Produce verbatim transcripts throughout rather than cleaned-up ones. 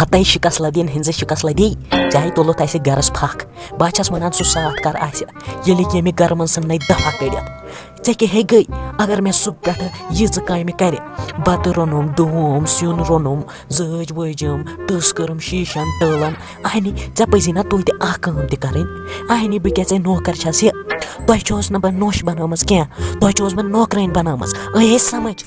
ہتے شکست لدین ہنزِ شکست لدی، چاہے تُلُتھ اسہِ گرس پھکھ۔ بہٕ چھس ونان، سُہ ساتھ کر آسہِ، ییٚلہِ ییٚمہِ گرٕ منٛز سٕننے دفعہ کٔڑِتھ۔ ژےٚ کیٛاہ ہے گٔے، اگر مےٚ صُبح پٮ۪ٹھٕ ییٖژٕ کامہِ کرِ؟ بتہٕ روٚنُم، ڈوٗم، سیُن روٚنُم، زٲج وٲجِم، تٕژھ کٔرٕم شیٖشن، ٹٲلن۔ اہنی، ژےٚ پزی نا توتہِ اکھ کٲم تہِ کرٕنۍ؟ اہنی، بہٕ کیٛاہ ژےٚ نوکر چھس یہِ؟ تۄہہِ چھوس نہٕ بہٕ نوٚش بنٲومٕژ کینٛہہ، تۄہہِ چھوس بہٕ نوکرٲنۍ بنٲومٕژ۔ اے سمجھ۔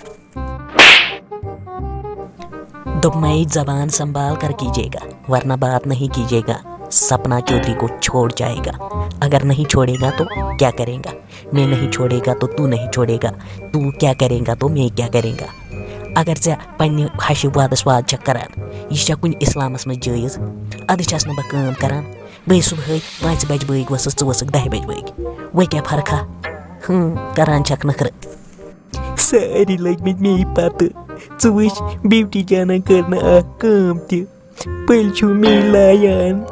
دوٚپمَے، زبان سنبھال کر کیجیے گا، ورنہ بات نہیں کیجیے گا، سپنا چودھری کو چھوڑ جائے گا۔ اگر نہیں چھوڑے گا تو کیا کریں گا؟ میں نہیں چھوڑے گا تو تو نہیں چھوڑے گا، تو کیا کریں گا تو میں کیا کریں گا۔ اگر ژےٚ پننہِ ہشہِ وادس واد چھکھ کران، یہِ چھا کُنہِ اسلامس منٛز جٲیز؟ ادٕ چھس نہٕ بہٕ کٲم کران، بہٕ صبحٲے پانٛژِ بجہِ بٲگۍ ؤژھٕس، ژٕ ؤژھٕکھ دَہہِ بجہِ بٲگۍ۔ وۄنۍ کیٛاہ فرقا؟ ہۭں، کران چھکھ نخرٕ۔ سٲری لٔگۍ مٕتۍ مے پتہٕ۔ ژٕ وٕچھ، بیوٹی جانن کٔر نہٕ اکھ کٲم تہِ۔ پٔلۍ چھِو مے لایان۔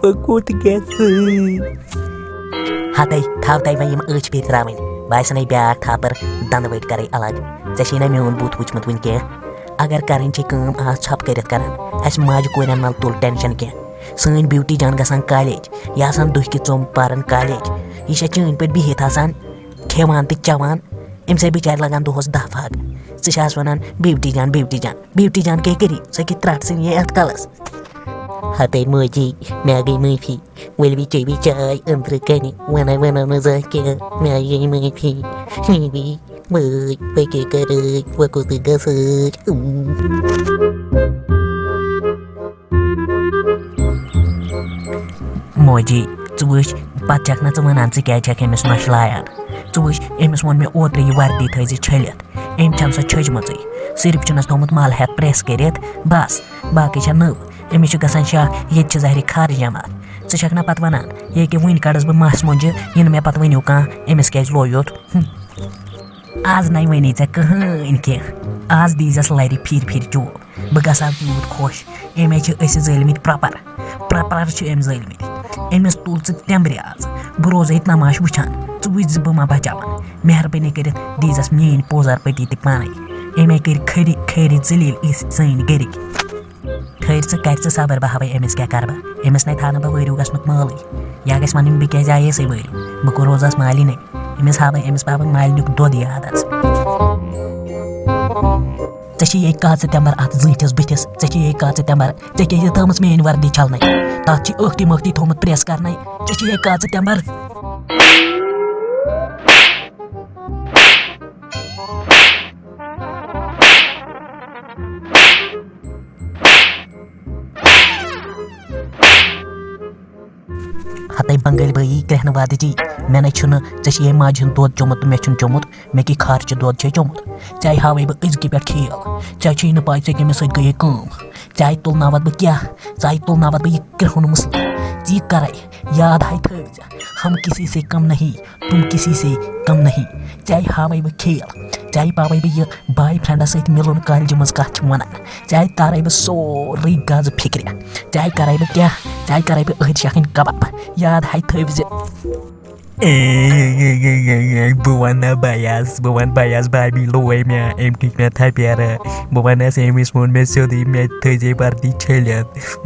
وۄنۍ کوٚت گژھٕ؟ ہتے، تھاو تۄہہِ وۄنۍ یِم أچھ پیٚتراوٕنۍ۔ بہٕ آسہِ نَے بیٛاکھ تھاپر دَنٛدٕ ؤٹۍ کَرٕے الگ۔ ژےٚ چھے نہ میون بُتھ وٕچھمُت وٕنہِ کینٛہہ؟ اگر کَرٕنۍ چھے کٲم، آز ژھۄپہٕ کٔرِتھ کَران۔ اَسہِ ماجہِ کورٮ۪ن مہ تُل ٹٮ۪نشَن کینٛہہ۔ سٲنۍ بیوٹی جان گژھان کالیج، یہِ آسان دُہہِ کہِ ژوٚم پَران کالیج۔ یہِ چھےٚ چٲنۍ پٲٹھۍ بِہِتھ آسان، کھٮ۪وان تہٕ چٮ۪وان۔ أمِس ہے بِچارِ لَگان دۄہَس دَہ پھَگ۔ ژٕ چھِ آز وَنان، بیوٹی جان، بیوٹی جان، بیوٹی جان کیٛاہ کٔری؟ سۄ کہِ ترٛٹھ ژٕ نِیے اَتھ کَلَس۔ ہتے مٲجی، مےٚ گٔے معٲفی۔ ؤلوی چیٚوی چاے أنٛدرٕ کَنہِ، وَنَے وَنو نہٕ زانٛہہ کینٛہہ، مےٚ گٔے معٲفی۔ نیٖوی وٲے، وۄنۍ کیٛاہ کَرٕ، وۄنۍ کوٚت گژھٕ؟ موجی، ژٕ وٕچھ، پَتہٕ چھَکھ نہ ژٕ وَنان، ژٕ کیٛازِ چھَکھ أمِس نۄشہِ لایان؟ ژٕ وٕچھ، أمِس ووٚن مےٚ اوترٕ، یہِ وردی تھٲیزِ چھٔلِتھ، أمۍ چھَنہٕ سۄ چھٔجمٕژٕے، صرف چھُنَس تھوٚمُت مَل ہٮ۪تھ پرٛٮ۪س کٔرِتھ، بَس، باقٕے چھےٚ نٔو۔ أمِس چھُ گژھان شک، ییٚتہِ چھِ زہرِ خارجہ ما۔ ژٕ چھَکھ نہ پَتہٕ وَنان، ییٚکیٛاہ وٕنۍ کَڑَس بہٕ مَس مۄنٛجہِ، یہِ نہٕ مےٚ پَتہٕ ؤنِو کانٛہہ، أمِس کیٛازِ لویوت؟ ہُم۔ آز نَے وَنے ژےٚ کٕہٕنۍ کینٛہہ۔ آز دیٖزٮ۪س لَرِ پھِرِ پھِرِ چوب۔ بہٕ گژھٕ ہا تیوٗت خۄش۔ أمۍ ہے چھِ أسۍ زٲلۍمٕتۍ پرٛپَر۔ پرٛپَر چھِ أمۍ زٲلۍمٕتۍ۔ أمِس تُل ژٕ تٮ۪مبرِ آز۔ بہٕ روزٕ ییٚتہِ نماش وٕچھان۔ ژٕ وٕچھ زِ بہٕ ما بچاوان۔ مہربٲنی کٔرِتھ دیٖزٮ۪س میٛٲنۍ پوزار پٔتی تہِ پانَے۔ أمۍ ہے کٔرۍ کھٔرِ کھیرِ ذلیل أسۍ سٲنۍ گرِکۍ۔ ٹھٔہر ژٕ، کر ژٕ صبر، بہٕ ہاوے أمِس کیٛاہ کرٕ بہٕ۔ أمِس نے تھاو نہٕ بہٕ وٲرِو گژھنُک مٲلٕے۔ یا گژھِ وَنٕنۍ، بہٕ کیٛازِ آیے سُے وٲرِو؟ بہٕ کوٚر روزَس مالی نے۔ أمِس ہاوے أمِس پاوے مالنیُک دۄد یاد آز۔ ژےٚ چھے یے کاژٕ تٮ۪مبر اَتھ زٲنٛٹھِس بٕتھِس، ژےٚ چھے یے کاژٕ تٮ۪مبر، ژےٚ کیٛازِ تھٲومٕژ میٛٲنۍ وردی چھلنَے؟ تَتھ چھِ ٲکھتی مٲکھتی تھوٚومُت پرٛٮ۪س کرنَے، ژےٚ چھے یے کاژٕ تٮ۪مبر۔ ہتے بنگٲلۍ بٲیی، کرٛٮ۪ہنہٕ وادٕ جی، مےٚ نے چھُنہٕ، ژےٚ چھِ یے ماجہِ ہُنٛد دۄد چومُت تہٕ مےٚ چھُنہٕ چومُت، مےٚ کہِ خارچہِ دۄد چھے چومُت؟ ژےٚ ہاوے بہٕ أزکہِ پٮ۪ٹھ کھیل، ژےٚ چھے نہٕ پاے ژےٚ کٔمِس سۭتۍ گٔیے کٲم۔ ژےٚ تُلناوتھ بہٕ کیٛاہ، ژےٚ تُلناوتھ بہٕ یہِ کرٛہُن مسلہٕ، ژٕ یہِ کرے، یاد ہاے تھٲوزِ، ہم کسی سے کم نہیں، تم کسی سے کم نہیں۔ ژےٚ ہاوے بہٕ کھیل، ژےٚ پاوے بہٕ یہِ بھاے فرینڈس سۭتۍ مِلُن کالجہِ منٛز کتھ چھِ ونان۔ ژےٚ تارے بہٕ سورُے گزٕ فکرِ۔ ژےٚ کرے بہٕ کیٛاہ؟ ژےٚ کرے بہٕ أہدِ شیخٕنۍ کباب۔ یاد ہاے تھٲوزِ۔ بہٕ ونہٕ نا بایس، بہٕ ونہٕ بایس، بابی لوے مےٚ، أمۍ ٹھیک مےٚ تھپیرٕ۔ بہٕ ونس، أمِس ووٚن مےٚ سیوٚدُے، مےٚ تھٲیزے وردی چھٔلِتھ۔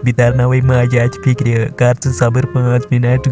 بہٕ ترناوے ماجہِ اتھ فکرِ، کر ژٕ صبر پانٛژھ منٹ۔